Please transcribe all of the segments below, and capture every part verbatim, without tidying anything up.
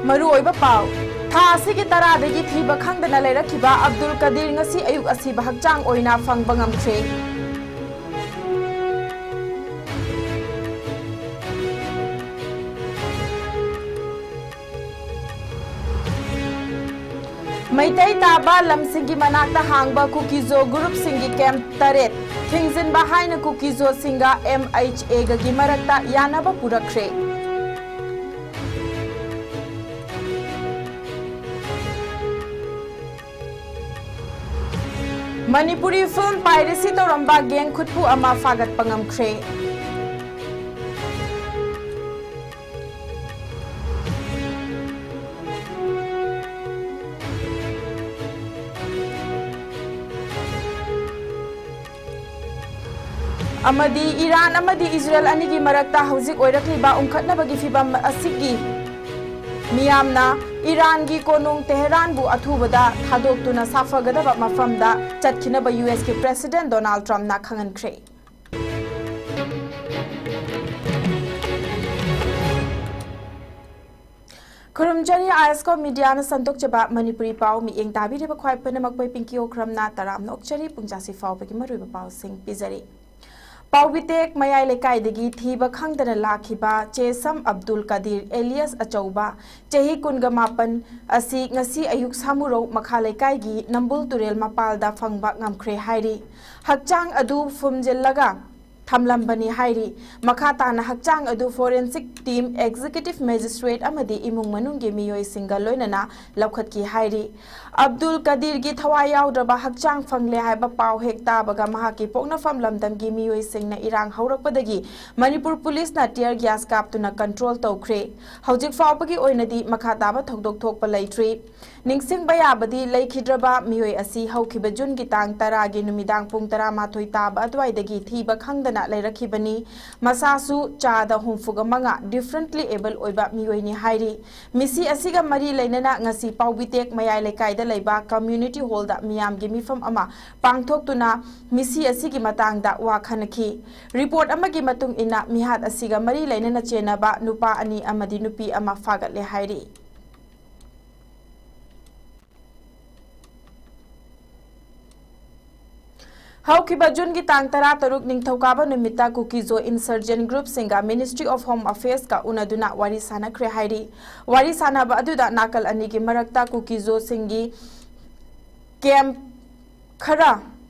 ꯃꯔꯨꯑꯣꯏꯕ ꯄꯥꯎ꯫ ꯊꯥ ꯑꯁꯤꯒꯤ ꯇꯔꯥꯗꯒꯤ ꯊꯤꯕ ꯈꯪꯗꯅ ꯂꯩꯔꯛꯈꯤꯕ ꯑꯕꯗꯨꯜ ꯀꯗꯤꯔ ꯉꯁꯤ ꯑꯌꯨꯛ ꯑꯁꯤꯕ ꯍꯛꯆꯥꯡ ꯑꯣꯏꯅ ꯐꯪꯕ ꯉꯝꯈ꯭ꯔꯦ꯫ ꯃꯩꯇꯩ ꯇꯥꯕ ꯂꯝꯁꯤꯡꯒꯤ ꯃꯅꯥꯛꯇ ꯍꯥꯡꯕ ꯀꯨꯀꯤꯖꯣ ꯒ꯭ꯔꯨꯞꯁꯤꯡꯒꯤ ꯀꯦꯝꯞ ꯇꯔꯦꯠ ꯊꯤꯡꯖꯤꯟꯕ ꯍꯥꯏꯅ ꯀꯨꯀꯤꯖꯣꯁꯤꯡꯒ ꯑꯦꯝ ꯑꯩꯆ ꯑꯦꯒꯒꯤ ꯃꯔꯛꯇ ꯌꯥꯅꯕ ꯄꯨꯔꯛꯈ꯭ꯔꯦ꯫ ꯃꯅꯤꯄꯨꯔꯤ ꯐꯤꯜꯝ ꯄꯥꯏꯔꯦꯁꯤ ꯇꯧꯔꯝꯕ ꯒꯦꯡ ꯈꯨꯠꯄꯨ ꯑꯃ ꯐꯥꯒꯠꯄ ꯉꯝꯈ꯭ꯔꯦ꯫ ꯑꯃꯗꯤ ꯏꯔꯥꯟ ꯑꯃꯗꯤ ꯏꯖꯔꯦꯜ ꯑꯅꯤꯒꯤ ꯃꯔꯛꯇ ꯍꯧꯖꯤꯛ ꯑꯣꯏꯔꯛꯂꯤꯕ ꯎꯪꯈꯠꯅꯕꯒꯤ ꯐꯤꯚꯝ ꯑꯁꯤꯒꯤ ꯃꯤꯌꯥꯝꯅ ꯏꯔꯥꯟꯒꯤ ꯀꯣꯅꯨꯡ ꯇꯦꯍꯔꯥꯟꯕꯨ ꯑꯊꯨꯕꯗ ꯊꯥꯗꯣꯛꯇꯨꯅ ꯁꯥꯐꯒꯗꯕ ꯃꯐꯝꯗ ꯆꯠꯈꯤꯅꯕ ꯌꯨ ꯑꯦꯁꯀꯤ ꯄ꯭ꯔꯦꯁꯤꯗꯦꯟꯠ ꯗꯣꯅꯥꯜꯗ ꯇ꯭ꯔꯝꯞꯅ ꯈꯪꯍꯟꯈ꯭ꯔꯦ꯫ ꯈꯨꯔꯨꯝꯖꯔꯤ ꯑꯥꯏ ꯑꯦꯁ ꯀꯣ ꯃꯤꯗꯤꯌꯥꯅ ꯁꯟꯗꯣꯛꯆꯕ ꯃꯅꯤꯄꯨꯔꯤ ꯄꯥꯎ ꯃꯤꯠꯌꯦꯡ ꯇꯥꯕꯤꯔꯤꯕ ꯈ꯭ꯋꯥꯏ ꯄꯨꯝꯅꯃꯛꯄꯨ ꯄꯤꯡꯀꯤ ꯑꯣꯀ꯭ꯔꯝꯅ ꯇꯔꯥꯝꯅ ꯑꯣꯛꯆꯔꯤ꯫ ꯄꯨꯡꯖꯥꯁꯤ ꯐꯥꯎꯕꯒꯤ ꯃꯔꯨꯑꯣꯏꯕ ꯄꯥꯎꯁꯤꯡ ꯄꯤꯖꯔꯤ꯫ ꯄꯥꯎꯕꯤꯇꯦꯛ ꯃꯌꯥꯏ ꯂꯩꯀꯥꯏꯗꯒꯤ ꯊꯤꯕ ꯈꯪꯗꯅ ꯂꯥꯛꯈꯤꯕ ꯆꯦꯁꯝ ꯑꯕꯗꯨꯜ ꯀꯗꯤꯔ ꯑꯦꯂꯤꯌꯥꯁ ꯑꯆꯧꯕ, ꯆꯍꯤ ꯀꯨꯟꯒ ꯃꯥꯄꯟ ꯑꯁꯤ ꯉꯁꯤ ꯑꯌꯨꯛ ꯁꯥꯃꯨꯔꯧ ꯃꯈꯥ ꯂꯩꯀꯥꯏꯒꯤ ꯅꯝꯕꯨꯜ ꯇꯨꯔꯦꯜ ꯃꯄꯥꯜꯗ ꯐꯪꯕ ꯉꯝꯈ꯭ꯔꯦ ꯍꯥꯏꯔꯤ꯫ ꯍꯛꯆꯥꯡ ꯑꯗꯨ ꯐꯨꯝꯖꯤꯜꯂꯒ ꯊꯝꯂꯝꯕꯅꯤ ꯍꯥꯏꯔꯤ꯫ ꯃꯈꯥ ꯇꯥꯅ ꯍꯛꯆꯥꯡ ꯑꯗꯨ forensic team, executive magistrate ꯑꯃꯗꯤ ꯏꯃꯨꯡ ꯃꯅꯨꯡꯒꯤ ꯃꯤꯑꯣꯏꯁꯤꯡꯒ ꯂꯣꯏꯅꯅ ꯂꯧꯈꯠꯈꯤ ꯍꯥꯏꯔꯤ꯫ ꯑꯕꯗꯨꯜ ꯀꯗꯤꯔꯒꯤ ꯊꯋꯥꯏ ꯌꯥꯎꯗ꯭ꯔꯕ ꯍꯛꯆꯥꯡ ꯐꯪꯂꯦ ꯍꯥꯏꯕ ꯄꯥꯎ ꯍꯦꯛ ꯇꯥꯕꯒ ꯃꯍꯥꯛꯀꯤ ꯄꯣꯛꯅꯐꯝ ꯂꯝꯗꯝꯒꯤ ꯃꯤꯑꯣꯏꯁꯤꯡꯅ ꯏꯔꯥꯡ ꯍꯧꯔꯛꯄꯗꯒꯤ ꯃꯅꯤꯄꯨꯔ ꯄꯨꯂꯤꯁꯅ tear gas ꯀꯥꯞꯇꯨꯅ control ꯇꯧꯈ꯭ꯔꯦ꯫ ꯍꯧꯖꯤꯛ ꯐꯥꯎꯕꯒꯤ ꯑꯣꯏꯅꯗꯤ ꯃꯈꯥ ꯇꯥꯕ ꯊꯧꯗꯣꯛ ꯊꯣꯛꯄ ꯂꯩꯇ꯭ꯔꯤ꯫ ꯅꯤꯡꯁꯤꯡꯕ ꯌꯥꯕꯗꯤ ꯂꯩꯈꯤꯗ꯭ꯔꯕ ꯃꯤꯑꯣꯏ ꯑꯁꯤ ꯍꯧꯈꯤꯕ ꯖꯨꯟꯒꯤ ꯇꯥꯡ ꯇꯔꯥꯒꯤ ꯅꯨꯃꯤꯗꯥꯡ ꯄꯨꯡ ꯇꯔꯥꯃꯥꯊꯣꯏ ꯇꯥꯕ ꯑꯗꯨꯋꯥꯏꯗꯒꯤ ꯊꯤꯕ ꯈꯪꯗꯅ ꯂꯩꯔꯛꯈꯤꯕꯅꯤ꯫ ꯃꯁꯥꯁꯨ ꯆꯥꯗ ꯍꯨꯝꯐꯨꯒ ꯃꯉꯥ, differently able ꯑꯣꯏꯕ ꯃꯤꯑꯣꯏꯅꯤ ꯍꯥꯏꯔꯤ꯫ ꯃꯤꯁꯤ ꯑꯁꯤꯒ ꯃꯔꯤ ꯂꯩꯅꯅ ꯉꯁꯤ ꯄꯥꯎꯕꯤꯇꯦꯛ ꯃꯌꯥꯏ ꯂꯩꯀꯥꯏꯗ ꯂꯩꯕ community hall ꯗ ꯃꯤꯌꯥꯝꯒꯤ ꯃꯤꯐꯝ ꯑꯃ ꯄꯥꯡꯊꯣꯛꯇꯨꯅ ꯃꯤꯁꯤ ꯑꯁꯤꯒꯤ ꯃꯇꯥꯡꯗ ꯋꯥ ꯈꯟꯅꯈꯤ꯫ Report ꯑꯃꯒꯤ ꯃꯇꯨꯡ ꯏꯟꯅ ꯃꯤꯍꯥꯠ ꯑꯁꯤꯒ ꯃꯔꯤ ꯂꯩꯅꯅ ꯆꯦꯟꯅꯕ ꯅꯨꯄꯥ ꯑꯅꯤ ꯑꯃꯗꯤ ꯅꯨꯄꯤ ꯑꯃ ꯐꯥꯒꯠꯂꯦ ꯍꯥꯏꯔꯤ꯫ ꯍꯧꯈꯤꯕ ꯖꯨꯟꯒꯤ ꯇꯥꯡ ꯇꯔꯥ ꯇꯔꯨꯛ ꯅꯤꯡꯊꯧꯀꯥꯕ ꯅꯨꯃꯤꯠꯇ ꯀꯨꯀꯤꯖꯣ insurgent group ꯁꯤꯡꯒ Ministry of Home Affairs ꯀ ꯎꯅꯗꯨꯅ ꯋꯥꯔꯤ ꯁꯥꯟꯅꯈ꯭ꯔꯦ ꯍꯥꯏꯔꯤ꯫ ꯋꯥꯔꯤ ꯁꯥꯟꯅꯕ ꯑꯗꯨꯗ ꯅꯥꯀꯜ ꯑꯅꯤꯒꯤ ꯃꯔꯛꯇ ꯀꯨꯀꯤꯖꯣꯁꯤꯡꯒꯤ camp ꯈꯔ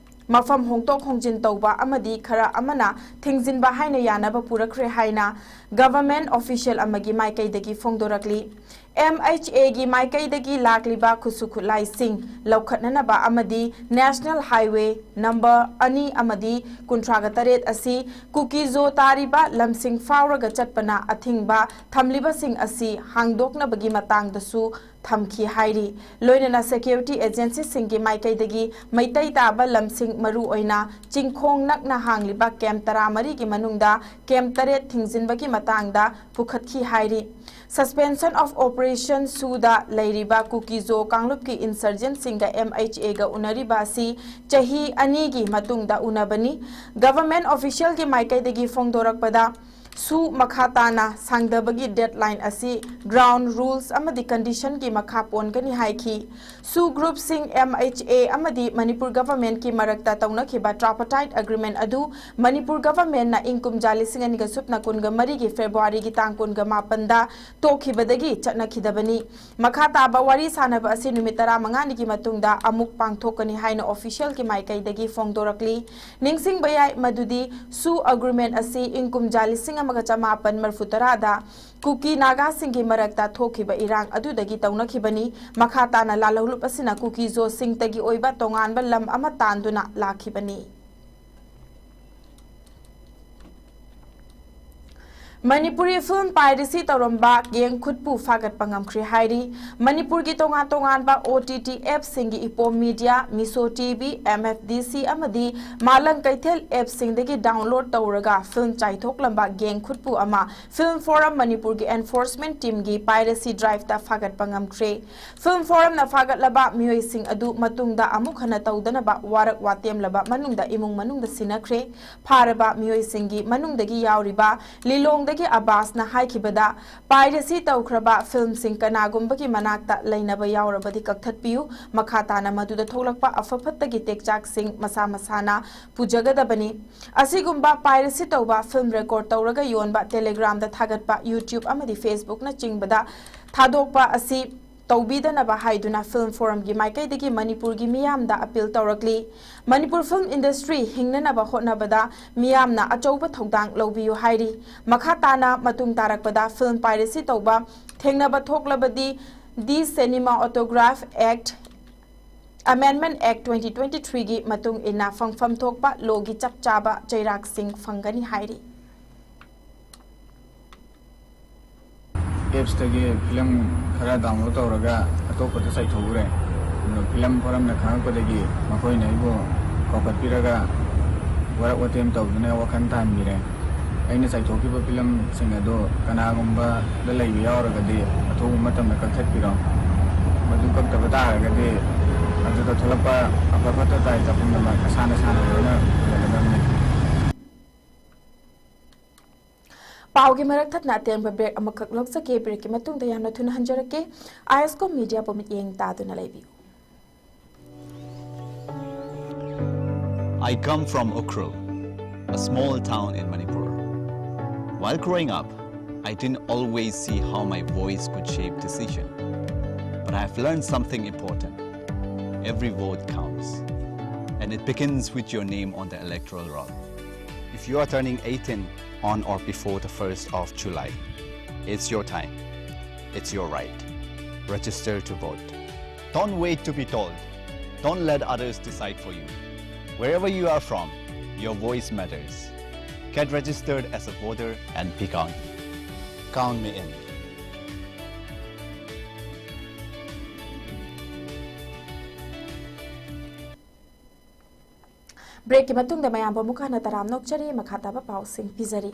ꯃꯐꯝ ꯍꯣꯡꯗꯣꯛ ꯍꯣꯡꯖꯤꯟ ꯇꯧꯕ ꯑꯃꯗꯤ ꯈꯔ ꯑꯃꯅ ꯊꯤꯡꯖꯤꯟꯕ ꯍꯥꯏꯅ ꯌꯥꯅꯕ ꯄꯨꯔꯛꯈ꯭ꯔꯦ ꯍꯥꯏꯅ government official ꯑꯃꯒꯤ ꯃꯥꯏꯀꯩꯗꯒꯤ ꯐꯣꯡꯗꯣꯔꯛꯂꯤ꯫ M H A ꯒꯤ ꯃꯥꯏꯀꯩꯗꯒꯤ ꯂꯥꯛꯂꯤꯕ ꯈꯨꯠꯁꯨ ꯈꯨꯠꯂꯥꯏꯁꯤꯡ ꯂꯧꯈꯠꯅꯅꯕ ꯑꯃꯗꯤ National Highway number ꯑꯅꯤ ꯑꯃꯗꯤ ꯀꯨꯟꯊ꯭ꯔꯥꯒ ꯇꯔꯦꯠ ꯑꯁꯤ ꯀꯨꯀꯤꯖꯣ ꯇꯥꯔꯤꯕ ꯂꯝꯁꯤꯡ ꯐꯥꯎꯔꯒ ꯆꯠꯄꯅ ꯑꯊꯤꯡꯕ ꯊꯝꯂꯤꯕꯁꯤꯡ ꯑꯁꯤ ꯍꯥꯡꯗꯣꯛꯅꯕꯒꯤ ꯃꯇꯥꯡꯗꯁꯨ ꯊꯝꯈꯤ ꯍꯥꯏꯔꯤ꯫ ꯂꯣꯏꯅꯅ security agency ꯁꯤꯡꯒꯤ ꯃꯥꯏꯀꯩꯗꯒꯤ ꯃꯩꯇꯩ ꯇꯥꯕ ꯂꯝꯁꯤꯡ, ꯃꯔꯨ ꯑꯣꯏꯅ ꯆꯤꯡꯈꯣꯡ ꯅꯛꯅ ꯍꯥꯡꯂꯤꯕ camp ꯇꯔꯥꯃꯔꯤꯒꯤ ꯃꯅꯨꯡꯗ camp ꯇꯔꯦꯠ ꯊꯤꯡꯖꯤꯟꯕꯒꯤ ꯃꯇꯥꯡꯗ ꯄꯨꯈꯠꯈꯤ ꯍꯥꯏꯔꯤ꯫ Suspension of Operation ꯁꯨꯗ ꯂꯩꯔꯤꯕ ꯀꯨꯀꯤꯖꯣ ꯀꯥꯡꯂꯨꯞꯀꯤ insurgent ꯁꯤꯡꯒ M H A ꯒ ꯎꯅꯔꯤꯕ ꯑꯁꯤ ꯆꯍꯤ ꯑꯅꯤꯒꯤ ꯃꯇꯨꯡꯗ ꯎꯅꯕꯅꯤ꯫ Government official ꯒꯤ ꯃꯥꯏꯀꯩꯗꯒꯤ ꯐꯣꯡꯗꯣꯔꯛꯄꯗ, ꯁꯨ ꯃꯈꯥ ꯇꯥꯅ ꯁꯥꯡꯗꯕꯒꯤ deadline ꯑꯁꯤ ground rules ꯑꯃꯗꯤ condition ꯒꯤ ꯃꯈꯥ ꯄꯣꯟꯒꯅꯤ ꯍꯥꯏꯈꯤ꯫ ꯁꯨ group ꯁꯤꯡ, M H A ꯑꯃꯗꯤ ꯃꯅꯤꯄꯨꯔ government ꯀꯤ ꯃꯔꯛꯇ ꯇꯧꯅꯈꯤꯕ tripartite agreement ꯑꯗꯨ ꯃꯅꯤꯄꯨꯔ government ꯅ ꯏꯪ ꯀꯨꯝꯖꯥ ꯂꯤꯁꯤꯡ ꯑꯅꯤꯒ ꯁꯨꯞꯅ ꯀꯨꯟꯒ ꯃꯔꯤꯒꯤ February ꯒꯤ ꯇꯥꯡ ꯀꯨꯟꯒ ꯃꯥꯄꯟꯗ ꯇꯣꯛꯈꯤꯕꯗꯒꯤ ꯆꯠꯅꯈꯤꯗꯕꯅꯤ꯫ ꯃꯈꯥ ꯇꯥꯕ ꯋꯥꯔꯤ ꯁꯥꯅꯕ ꯑꯁꯤ ꯅꯨꯃꯤꯠ ꯇꯔꯥꯃꯉꯥꯅꯤꯒꯤ ꯃꯇꯨꯡꯗ ꯑꯃꯨꯛ ꯄꯥꯡꯊꯣꯛꯀꯅꯤ ꯍꯥꯏꯅ official ꯒꯤ ꯃꯥꯏꯀꯩꯗꯒꯤ ꯐꯣꯡꯗꯣꯔꯛꯂꯤ꯫ ꯅꯤꯡꯁꯤꯡꯕ ꯌꯥꯏ ꯃꯗꯨꯗꯤ ꯁꯨ agreement ꯑꯁꯤ ꯏꯪ ꯀꯨꯝꯖꯥ ꯂꯤꯁꯤꯡ ꯑꯃꯒ ꯆꯃꯥꯄꯟ ꯃꯔꯤꯐꯨ ꯇꯔꯥꯗ ꯀꯨꯀꯤ ꯅꯥꯒꯥꯁꯤꯡꯒꯤ ꯃꯔꯛꯇ ꯊꯣꯛꯈꯤꯕ ꯏꯔꯥꯡ ꯑꯗꯨꯗꯒꯤ ꯇꯧꯅꯈꯤꯕꯅꯤ꯫ ꯃꯈꯥ ꯇꯥꯅ ꯂꯥꯜꯍꯧꯂꯨꯞ ꯑꯁꯤꯅ ꯀꯨꯀꯤꯖꯣꯁꯤꯡꯇꯒꯤ ꯑꯣꯏꯕ ꯇꯣꯉꯥꯟꯕ ꯂꯝ ꯑꯃ ꯇꯥꯟꯗꯨꯅ ꯂꯥꯛꯈꯤꯕꯅꯤ꯫ ꯃꯅꯤꯄꯨꯔꯤ film piracy ꯇꯧꯔꯝꯕ gang ꯈꯨꯠꯄꯨ ꯐꯥꯒꯠꯄ ꯉꯝꯈ꯭ꯔꯦ ꯍꯥꯏꯔꯤ꯫ ꯃꯅꯤꯄꯨꯔꯒꯤ ꯇꯣꯉꯥꯟ ꯇꯣꯉꯥꯟꯕ O T T app ꯁꯤꯡꯒꯤ ꯏꯄꯣꯝ Media, Meesho T V, M F D C ꯑꯃꯗꯤ ꯃꯥꯂꯪ ꯀꯩꯊꯦꯜ app ꯁꯤꯡꯗꯒꯤ download ꯇꯧꯔꯒ film ꯆꯥꯏꯊꯣꯛꯂꯝꯕ gang ꯈꯨꯠꯄꯨ ꯑꯃ Film Forum ꯃꯅꯤꯄꯨꯔꯒꯤ enforcement team ꯒꯤ piracy drive ꯇ ꯐꯥꯒꯠꯄ ꯉꯝꯈ꯭ꯔꯦ꯫ Film Forum ꯅ ꯐꯥꯒꯠꯂꯕ ꯃꯤꯑꯣꯏꯁꯤꯡ ꯑꯗꯨ ꯃꯇꯨꯡꯗ ꯑꯃꯨꯛ ꯍꯟꯅ ꯇꯧꯗꯅꯕ ꯋꯥꯔꯛ ꯋꯥꯇꯦꯝꯂꯕ ꯃꯅꯨꯡꯗ ꯏꯃꯨꯡ ꯃꯅꯨꯡꯗ ꯁꯤꯟꯅꯈ꯭ꯔꯦ꯫ ꯐꯥꯔꯕ ꯃꯤꯑꯣꯏꯁꯤꯡꯒꯤ ꯃꯅꯨꯡꯗꯒꯤ ꯌꯥꯎꯔꯤꯕ ꯂꯤꯂꯣꯡꯗ ꯗꯒꯤ ꯑꯕꯥꯁꯅ ꯍꯥꯏꯈꯤꯕꯗ, ꯄꯥꯏꯔꯦꯁꯤ ꯇꯧꯈ꯭ꯔꯕ ꯐꯤꯜꯝꯁꯤꯡ ꯀꯅꯥꯒꯨꯝꯕꯒꯤ ꯃꯅꯥꯛꯇ ꯂꯩꯅꯕ ꯌꯥꯎꯔꯕꯗꯤ ꯀꯛꯊꯠꯄꯤꯌꯨ꯫ ꯃꯈꯥ ꯇꯥꯅ ꯃꯗꯨꯗ ꯊꯣꯛꯂꯛꯄ ꯑꯐ ꯐꯠꯇꯒꯤ ꯇꯦꯛꯆꯥꯛꯁꯤꯡ ꯃꯁꯥ ꯃꯁꯥꯅ ꯄꯨꯖꯒꯗꯕꯅꯤ꯫ ꯑꯁꯤꯒꯨꯝꯕ ꯄꯥꯏꯔꯦꯁꯤ ꯇꯧꯕ, ꯐꯤꯜꯝ ꯔꯦꯀꯣꯔꯗ ꯇꯧꯔꯒ ꯌꯣꯟꯕ, ꯇꯦꯂꯤꯒ꯭ꯔꯥꯝꯗ ꯊꯥꯒꯠꯄ, YouTube ꯑꯃꯗꯤ Facebook ꯅꯆꯤꯡꯕꯗ ꯊꯥꯗꯣꯛꯄ ꯑꯁꯤ ꯇꯧꯕꯤꯗꯅꯕ ꯍꯥꯏꯗꯨꯅ ꯐꯤꯜꯝ ꯐꯣꯔꯝꯒꯤ ꯃꯥꯏꯀꯩꯗꯒꯤ ꯃꯅꯤꯄꯨꯔꯒꯤ ꯃꯤꯌꯥꯝꯗ ꯑꯄꯤꯜ ꯇꯧꯔꯛꯂꯤ꯫ ꯃꯅꯤꯄꯨꯔ ꯐꯤꯜꯝ ꯏꯟꯗꯁꯇ꯭ꯔꯤ ꯍꯤꯡꯅꯅꯕ ꯍꯣꯠꯅꯕꯗ ꯃꯤꯌꯥꯝꯅ ꯑꯆꯧꯕ ꯊꯧꯗꯥꯡ ꯂꯧꯕꯤꯌꯨ ꯍꯥꯏꯔꯤ꯫ ꯃꯈꯥ ꯇꯥꯅ ꯃꯇꯨꯡ ꯇꯥꯔꯛꯄꯗ ꯐꯤꯜꯝ ꯄꯥꯏꯔꯦꯁꯤ ꯇꯧꯕ ꯊꯦꯡꯅꯕ ꯊꯣꯛꯂꯕꯗꯤ, the cinematograph act amendment act twenty twenty ꯊ꯭ꯔꯤꯒꯤ ꯃꯇꯨꯡ ꯏꯟꯅ ꯐꯪꯐꯝ ꯊꯣꯛꯄ ꯂꯣꯒꯤ ꯆꯞ ꯆꯥꯕ ꯆꯩꯔꯥꯛꯁꯤꯡ ꯐꯪꯒꯅꯤ ꯍꯥꯏꯔꯤ꯫ ꯑꯦꯞꯁꯇꯒꯤ ꯐꯤꯂꯝ ꯈꯔ ꯗꯥꯎꯟꯂꯣꯗ ꯇꯧꯔꯒ ꯑꯇꯣꯞꯄꯗ ꯆꯥꯏꯊꯣꯛꯎꯔꯦ꯫ ꯑꯗꯣ ꯐꯤꯂꯝ ꯐꯣꯔꯝꯅ ꯈꯪꯉꯛꯄꯗꯒꯤ ꯃꯈꯣꯏꯅ ꯑꯩꯕꯨ ꯀꯧꯈꯠꯄꯤꯔꯒ ꯋꯥꯔꯛ ꯋꯥꯇꯦꯝ ꯇꯧꯗꯨꯅ ꯋꯥꯈꯜ ꯇꯥꯍꯟꯕꯤꯔꯦ꯫ ꯑꯩꯅ ꯆꯥꯏꯊꯣꯛꯈꯤꯕ ꯐꯤꯂꯝꯁꯤꯡ ꯑꯗꯨ ꯀꯅꯥꯒꯨꯝꯕꯗ ꯂꯩꯕ ꯌꯥꯎꯔꯒꯗꯤ ꯑꯊꯨꯕ ꯃꯇꯝꯗ ꯀꯛꯊꯠꯄꯤꯔꯣ꯫ ꯃꯗꯨ ꯀꯛꯇꯕ ꯇꯥꯔꯒꯗꯤ ꯑꯗꯨꯗ ꯊꯣꯛꯂꯛꯄ ꯑꯐ ꯐꯠꯇ ꯇꯥꯏꯇ ꯄꯨꯝꯅꯃꯛ ꯅꯁꯥ ꯅꯁꯥꯅ ꯂꯣꯏꯅ ꯎꯖꯒꯗꯕꯅꯤ꯫ ꯄꯥꯎꯒꯤ ꯃꯔꯛ ꯊꯠꯅ ꯑꯇꯦꯟꯕ ꯕ꯭ꯔꯦꯛ ꯑꯃꯈꯛ ꯂꯧꯖꯒꯦ꯫ ꯕ꯭ꯔꯦꯛꯀꯤ ꯃꯇꯨꯡꯗ ꯌꯥꯝꯅ ꯊꯨꯅ ꯍꯟꯖꯔꯛꯀꯦ꯫ ꯑꯥꯏꯑꯦꯁꯀꯣꯝ ꯃꯤꯗꯤꯌꯥꯕꯨ ꯃꯤꯠꯌꯦꯡ ꯇꯥꯗꯨꯅ ꯂꯩꯕꯤꯌꯨ꯫ I come from Ukhrul, a small town in Manipur. While growing up, I didn't always see how my voice could shape decision. But I've learned something important. Every vote counts. And it begins with your name on the electoral roll. If you are turning eighteen on or before the first of July, it's your time. It's your right. Register to vote. Don't wait to be told. Don't let others decide for you. Wherever you are from, your voice matters. Get registered as a voter and be counted. Count me in. ꯕ꯭ꯔꯦꯛꯀꯤ ꯃꯇꯨꯡꯗ ꯃꯌꯥꯝꯕꯨ ꯑꯃꯨꯛ ꯍꯟꯅ ꯇꯔꯥꯝꯅ ꯑꯣꯛꯆꯔꯤ꯫ ꯃꯈꯥ ꯇꯥꯕ ꯄꯥꯎꯁꯤꯡ ꯄꯤꯖꯔꯤ꯫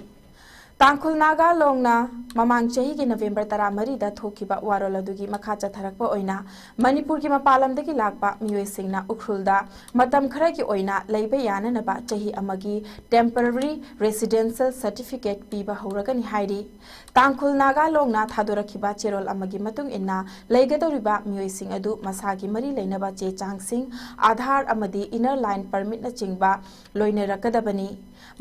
ꯇꯥꯡꯈꯨꯜ ꯅꯥꯒꯥ ꯂꯣꯡꯅ ꯃꯃꯥꯡ ꯆꯍꯤꯒꯤ ꯅꯕꯦꯝꯕꯔ ꯇꯔꯥꯃꯔꯤꯗ ꯊꯣꯛꯈꯤꯕ ꯋꯥꯔꯣꯜ ꯑꯗꯨꯒꯤ ꯃꯈꯥ ꯆꯠꯊꯔꯛꯄ ꯑꯣꯏꯅ ꯃꯅꯤꯄꯨꯔꯒꯤ ꯃꯄꯥꯟ ꯂꯝꯗꯒꯤ ꯂꯥꯛꯄ ꯃꯤꯑꯣꯏꯁꯤꯡꯅ ꯎꯈ꯭ꯔꯨꯜꯗ ꯃꯇꯝ ꯈꯔꯒꯤ ꯑꯣꯏꯅ ꯂꯩꯕ ꯌꯥꯅꯅꯕ ꯆꯍꯤ ꯑꯃꯒꯤ temporary residential certificate ꯄꯤꯕ ꯍꯧꯔꯒꯅꯤ ꯍꯥꯏꯔꯤ꯫ ꯇꯥꯡꯈꯨꯜ ꯅꯥꯒꯥ ꯂꯣꯡꯅ ꯊꯥꯗꯣꯔꯛꯈꯤꯕ ꯆꯦꯔꯣꯜ ꯑꯃꯒꯤ ꯃꯇꯨꯡ ꯏꯟꯅ, ꯂꯩꯒꯗꯧꯔꯤꯕ ꯃꯤꯑꯣꯏꯁꯤꯡ ꯑꯗꯨ ꯃꯁꯥꯒꯤ ꯃꯔꯤ ꯂꯩꯅꯕ ꯆꯦ ꯆꯥꯡꯁꯤꯡ, ꯑꯥꯙꯥꯔ ꯑꯃꯗꯤ Inner Line Permitꯅꯆꯤꯡꯕ ꯂꯣꯏꯅꯔꯛꯀꯗꯕꯅꯤ꯫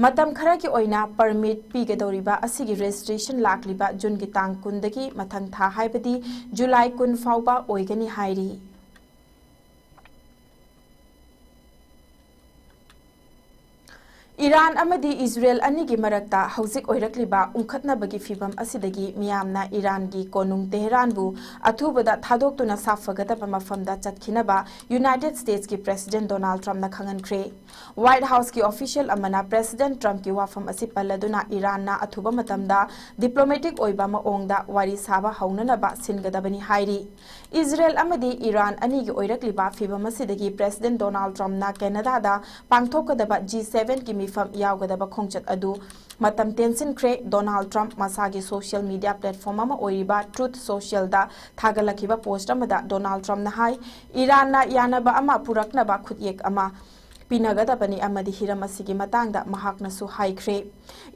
ꯃꯇꯝ ꯈꯔꯒꯤ ꯑꯣꯏꯅ permit ꯄꯤꯒꯗꯧꯔꯤꯕ ꯑꯁꯤꯒꯤ registration ꯂꯥꯛꯂꯤꯕ ꯖꯨꯟꯒꯤ ꯇꯥꯡ ꯀꯨꯟꯗꯒꯤ ꯃꯊꯪ ꯊꯥ, ꯍꯥꯏꯕꯗꯤ ꯖꯨꯂꯥꯏ ꯀꯨꯟ ꯐꯥꯎꯕ ꯑꯣꯏꯒꯅꯤ ꯍꯥꯏꯔꯤ꯫ ꯏꯔꯥꯟ ꯑꯃꯗꯤ ꯏꯖꯔꯦꯜ ꯑꯅꯤꯒꯤ ꯃꯔꯛꯇ ꯍꯧꯖꯤꯛ ꯑꯣꯏꯔꯛꯂꯤꯕ ꯎꯪꯈꯠꯅꯕꯒꯤ ꯐꯤꯚꯝ ꯑꯁꯤꯗꯒꯤ ꯃꯤꯌꯥꯝꯅ ꯏꯔꯥꯟꯒꯤ ꯀꯣꯅꯨꯡ ꯇꯦꯍꯔꯥꯟꯕꯨ ꯑꯊꯨꯕꯗ ꯊꯥꯗꯣꯛꯇꯨꯅ ꯁꯥꯐꯒꯗꯕ ꯃꯐꯝꯗ ꯆꯠꯈꯤꯅꯕ ꯌꯨꯅꯥꯏꯇꯦꯗ ꯁ꯭ꯇꯦꯠꯁꯀꯤ ꯄ꯭ꯔꯦꯁꯤꯗꯦꯟꯠ ꯗꯣꯅꯥꯜꯗ ꯇ꯭ꯔꯝꯞꯅ ꯈꯪꯍꯟꯈ꯭ꯔꯦ꯫ ꯋꯥꯏꯠ ꯍꯥꯎꯁꯀꯤ ꯑꯣꯐꯤꯁꯤꯌꯦꯜ ꯑꯃꯅ ꯄ꯭ꯔꯦꯁꯤꯗꯦꯟꯠ ꯇ꯭ꯔꯝꯞꯀꯤ ꯋꯥꯐꯝ ꯑꯁꯤ ꯄꯜꯂꯗꯨꯅ ꯏꯔꯥꯟꯅ ꯑꯊꯨꯕ ꯃꯇꯝꯗ ꯗꯤꯄ꯭ꯂꯣꯃꯦꯇꯤꯛ ꯑꯣꯏꯕ ꯃꯑꯣꯡꯗ ꯋꯥꯔꯤ ꯁꯥꯕ ꯍꯧꯅꯅꯕ ꯁꯤꯟꯒꯗꯕꯅꯤ ꯍꯥꯏꯔꯤ꯫ ꯏꯖꯔꯦꯜ ꯑꯃꯗꯤ ꯏꯔꯥꯟ ꯑꯅꯤꯒꯤ ꯑꯣꯏꯔꯛꯂꯤꯕ ꯐꯤꯚꯝ ꯑꯁꯤꯗꯒꯤ ꯄ꯭ꯔꯦꯁꯤꯗꯦꯟꯠ ꯗꯣꯅꯥꯜꯗ ꯇ꯭ꯔꯝꯞꯅ ꯀꯦꯅꯥꯗꯥꯗ ꯄꯥꯡꯊꯣꯛꯀꯗꯕ ꯖꯤ ꯁꯦꯚꯦꯟꯒꯤ ꯃꯤꯐꯝ ꯌꯥꯎꯒꯗꯕ ꯈꯣꯡꯆꯠ ꯑꯗꯨ ꯃꯇꯝ ꯇꯦꯟꯁꯤꯟꯈ꯭ꯔꯦ꯫ ꯗꯣꯅꯥꯜꯗ ꯇ꯭ꯔꯝꯞ ꯃꯁꯥꯒꯤ ꯁꯣꯁꯤꯌꯦꯜ ꯃꯤꯗꯤꯌꯥ ꯄ꯭ꯂꯦꯠꯐꯣꯔꯝ ꯑꯃ ꯑꯣꯏꯔꯤꯕ ꯇ꯭ꯔꯨꯊ ꯁꯣꯁꯤꯌꯦꯜꯗ ꯊꯥꯒꯠꯂꯛꯈꯤꯕ ꯄꯣꯁ꯭ꯠ ꯑꯃꯗ ꯗꯣꯅꯥꯜꯗ ꯇ꯭ꯔꯝꯞꯅ ꯍꯥꯏ, ꯏꯔꯥꯟꯅ ꯌꯥꯅꯕ ꯑꯃ ꯄꯨꯔꯛꯅꯕ ꯈꯨꯠꯌꯦꯛ ꯑꯃ ꯄꯤꯅꯒꯗꯕꯅꯤ ꯑꯃꯗꯤ ꯍꯤꯔꯝ ꯑꯁꯤꯒꯤ ꯃꯇꯥꯡꯗ ꯃꯍꯥꯛꯅꯁꯨ ꯍꯥꯏꯈ꯭ꯔꯦ꯫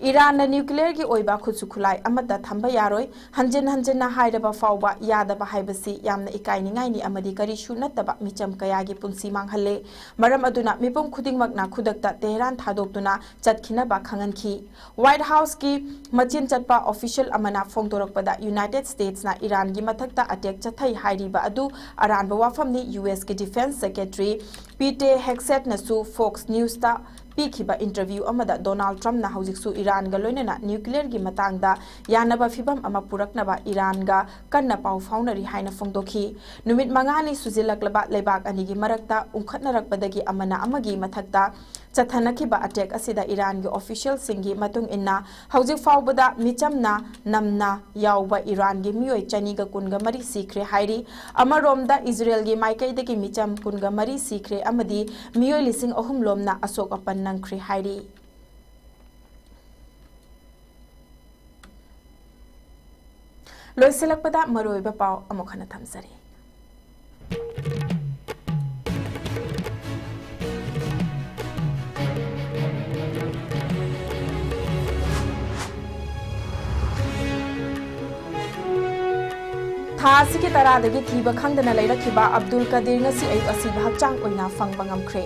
ꯏꯔꯥꯟꯅ ꯅ꯭ꯌꯨꯀ꯭ꯂꯤꯌꯔꯒꯤ ꯑꯣꯏꯕ ꯈꯨꯠꯁꯨ ꯈꯨꯠꯂꯥꯏ ꯑꯃꯠꯇ ꯊꯝꯕ ꯌꯥꯔꯣꯏ, ꯍꯟꯖꯤꯟ ꯍꯟꯖꯤꯟꯅ ꯍꯥꯏꯔꯕ ꯐꯥꯎꯕ ꯌꯥꯗꯕ ꯍꯥꯏꯕꯁꯤ ꯌꯥꯝꯅ ꯏꯀꯥꯏꯅꯤꯡꯉꯥꯏꯅꯤ ꯑꯃꯗꯤ ꯀꯔꯤꯁꯨ ꯅꯠꯇꯕ ꯃꯤꯆꯝ ꯀꯌꯥꯒꯤ ꯄꯨꯟꯁꯤ ꯃꯥꯡꯍꯜꯂꯦ꯫ ꯃꯔꯝ ꯑꯗꯨꯅ ꯃꯤꯄꯨꯝ ꯈꯨꯗꯤꯡꯃꯛꯅ ꯈꯨꯗꯛꯇ ꯇꯦꯍꯔꯥꯟ ꯊꯥꯗꯣꯛꯇꯨꯅ ꯆꯠꯈꯤꯅꯕ ꯈꯪꯍꯟꯈꯤ꯫ ꯋꯥꯏꯠ ꯍꯥꯎꯁꯀꯤ ꯃꯆꯤꯟ ꯆꯠꯄ ꯑꯣꯐꯤꯁꯤꯌꯦꯜ ꯑꯃꯅ ꯐꯣꯡꯗꯣꯔꯛꯄꯗ, ꯌꯨꯅꯥꯏꯇꯦꯗ ꯁ꯭ꯇꯦꯠꯁꯅ ꯏꯔꯥꯟꯒꯤ ꯃꯊꯛꯇ ꯑꯦꯇꯦꯛ ꯆꯠꯊꯩ ꯍꯥꯏꯔꯤꯕ ꯑꯗꯨ ꯑꯔꯥꯟꯕ ꯋꯥꯐꯝꯅꯤ꯫ ꯌꯨ ꯑꯦꯁꯀꯤ ꯗꯤꯐꯦꯟꯁ ꯁꯦꯀ꯭ꯔꯦꯇꯔꯤ ꯄꯤꯇꯦ ꯍꯦꯒꯁꯦꯠꯅꯁꯨ ꯐꯣꯛꯁ ꯅ꯭ꯌꯨꯁꯇ ꯄꯤꯈꯤꯕ ꯏꯟꯇꯔꯚ꯭ꯌꯨ ꯑꯃꯗ ꯗꯣꯅꯥꯜꯗ ꯇ꯭ꯔꯝꯞꯅ ꯍꯧꯖꯤꯛꯁꯨ ꯏꯔꯥꯟꯒ ꯂꯣꯏꯅꯅ ꯅ꯭ꯌꯨꯀ꯭ꯂꯤꯌꯔꯒꯤ ꯃꯇꯥꯡꯗ ꯌꯥꯅꯕ ꯐꯤꯚꯝ ꯑꯃ ꯄꯨꯔꯛꯅꯕ ꯏꯔꯥꯟꯒ ꯀꯟꯅ ꯄꯥꯎ ꯐꯥꯎꯅꯔꯤ ꯍꯥꯏꯅ ꯐꯣꯡꯗꯣꯛꯈꯤ꯫ ꯅꯨꯃꯤꯠ ꯃꯉꯥꯅꯤ ꯁꯨꯖꯤꯜꯂꯛꯂꯕ ꯂꯩꯕꯥꯛ ꯑꯅꯤꯒꯤ ꯃꯔꯛꯇ ꯎꯪꯈꯠꯅꯔꯛꯄꯗꯒꯤ ꯑꯃꯅ ꯑꯃꯒꯤ ꯃꯊꯛꯇ ꯆꯠꯊꯅꯈꯤꯕ ꯑꯦꯇꯦꯛ ꯑꯁꯤꯗ ꯏꯔꯥꯟꯒꯤ ꯑꯣꯐꯤꯁꯤꯌꯦꯜꯁꯤꯡꯒꯤ ꯃꯇꯨꯡ ꯏꯟꯅ ꯍꯧꯖꯤꯛ ꯐꯥꯎꯕꯗ ꯃꯤꯆꯝꯅ ꯅꯝꯅ ꯌꯥꯎꯕ ꯏꯔꯥꯟꯒꯤ ꯃꯤꯑꯣꯏ ꯆꯅꯤꯒ ꯀꯨꯟꯒ ꯃꯔꯤ ꯁꯤꯈ꯭ꯔꯦ ꯍꯥꯏꯔꯤ꯫ ꯑꯃꯔꯣꯝꯗ ꯏꯖꯔꯦꯜꯒꯤ ꯃꯥꯏꯀꯩꯗꯒꯤ ꯃꯤꯆꯝ ꯀꯨꯟꯒ ꯃꯔꯤ ꯁꯤꯈ꯭ꯔꯦ ꯑꯃꯗꯤ ꯃꯤꯑꯣꯏ ꯂꯤꯁꯤꯡ ꯑꯍꯨꯝ ꯂꯣꯝꯅ ꯑꯁꯣꯛ ꯑꯄꯟ ꯅꯪꯈ꯭ꯔꯦ ꯍꯥꯏꯔꯤ꯫ ꯂꯣꯏꯁꯤꯜꯂꯛꯄꯗ ꯃꯔꯨꯑꯣꯏꯕ ꯄꯥꯎ ꯑꯃꯨꯛ ꯍꯟꯅ ꯊꯝꯖꯔꯤ꯫ ꯊꯥ ꯑꯁꯤꯒꯤ ꯇꯔꯥꯗꯒꯤ ꯊꯤꯕ ꯈꯪꯗꯅ ꯂꯩꯔꯛꯈꯤꯕ ꯑꯕꯗꯨꯜ ꯀꯗꯤꯔ ꯉꯁꯤ ꯑꯌꯨꯛ ꯑꯁꯤꯕ ꯍꯛꯆꯥꯡ ꯑꯣꯏꯅ ꯐꯪꯕ ꯉꯝꯈ꯭ꯔꯦ꯫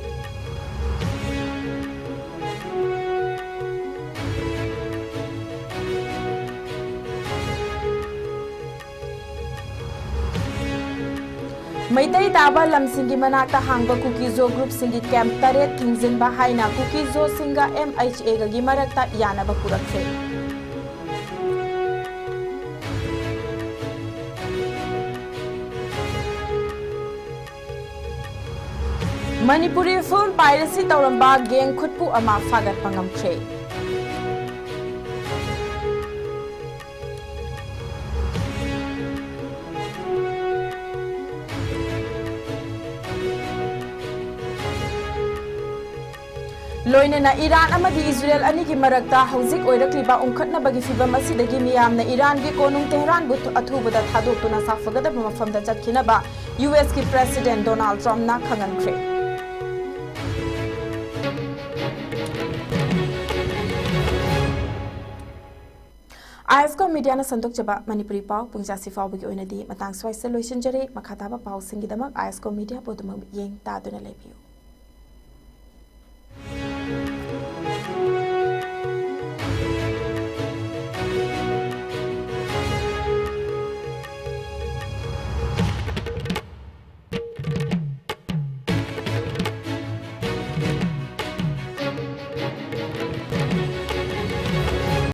ꯃꯩꯇꯩ ꯇꯥꯕ ꯂꯝꯁꯤꯡꯒꯤ ꯃꯅꯥꯛꯇ ꯍꯥꯡꯕ ꯀꯨꯀꯤ-ꯖꯣ ꯒ꯭ꯔꯨꯞꯁꯤꯡꯒꯤ ꯀꯦꯝꯞ ꯇꯔꯦꯠ ꯊꯤꯡꯖꯤꯟꯕ ꯍꯥꯏꯅ ꯀꯨꯀꯤ-ꯖꯣꯁꯤꯡꯒ ꯑꯦꯝ ꯑꯩꯆ ꯑꯦꯒꯒꯤ ꯃꯔꯛꯇ ꯌꯥꯅꯕ ꯄꯨꯔꯛꯈ꯭ꯔꯦ꯫ ꯃꯅꯤꯄꯨꯔꯤ ꯐꯤꯜꯝ ꯄꯥꯏꯔꯦꯁꯤ ꯇꯧꯔꯝꯕ ꯒꯦꯡ ꯈꯨꯠꯄꯨ ꯑꯃ ꯐꯥꯒꯠꯄ ꯉꯝꯈ꯭ꯔꯦ꯫ ꯂꯣꯏꯅꯅ ꯏꯔꯥꯟ ꯑꯃꯗꯤ ꯏꯖꯔꯦꯜ ꯑꯅꯤꯒꯤ ꯃꯔꯛꯇ ꯍꯧꯖꯤꯛ ꯑꯣꯏꯔꯛꯂꯤꯕ ꯎꯪꯈꯠꯅꯕꯒꯤ ꯐꯤꯚꯝ ꯑꯁꯤꯗꯒꯤ ꯃꯤꯌꯥꯝꯅ ꯏꯔꯥꯟꯒꯤ ꯀꯣꯅꯨꯡ ꯇꯦꯍꯔꯥꯟꯕꯨ ꯊꯨ-, ꯑꯊꯨꯕꯗ ꯊꯥꯗꯣꯛꯇꯨꯅ ꯁꯥꯐꯒꯗꯕ ꯃꯐꯝꯗ ꯆꯠꯈꯤꯅꯕ ꯌꯨ ꯑꯦꯁꯀꯤ ꯄ꯭ꯔꯦꯁꯤꯗꯦꯟꯠ ꯗꯣꯅꯥꯜꯗ ꯇ꯭ꯔꯝꯞꯅ ꯈꯪꯍꯟꯈ꯭ꯔꯦ꯫ ꯑꯥꯏ ꯑꯦꯁ ꯀꯣ ꯃꯤꯗꯤꯌꯥꯅ ꯁꯟꯗꯣꯛꯆꯕ ꯃꯅꯤꯄꯨꯔꯤ ꯄꯥꯎ ꯄꯨꯡꯖꯥꯁꯤ ꯐꯥꯎꯕꯒꯤ ꯑꯣꯏꯅꯗꯤ ꯃꯇꯥꯡ ꯁ꯭ꯋꯥꯏꯁꯤꯗ ꯂꯣꯏꯁꯤꯟꯖꯔꯦ꯫ ꯃꯈꯥ ꯇꯥꯕ ꯄꯥꯎꯁꯤꯡꯒꯤꯗꯃꯛ ꯑꯥꯏ ꯑꯦꯁ ꯀꯣ ꯃꯤꯗꯤꯌꯥꯕꯨ ꯑꯗꯨꯃꯛ ꯃꯤꯠꯌꯦꯡ ꯇꯥꯗꯨꯅ ꯂꯩꯕꯤꯌꯨ꯫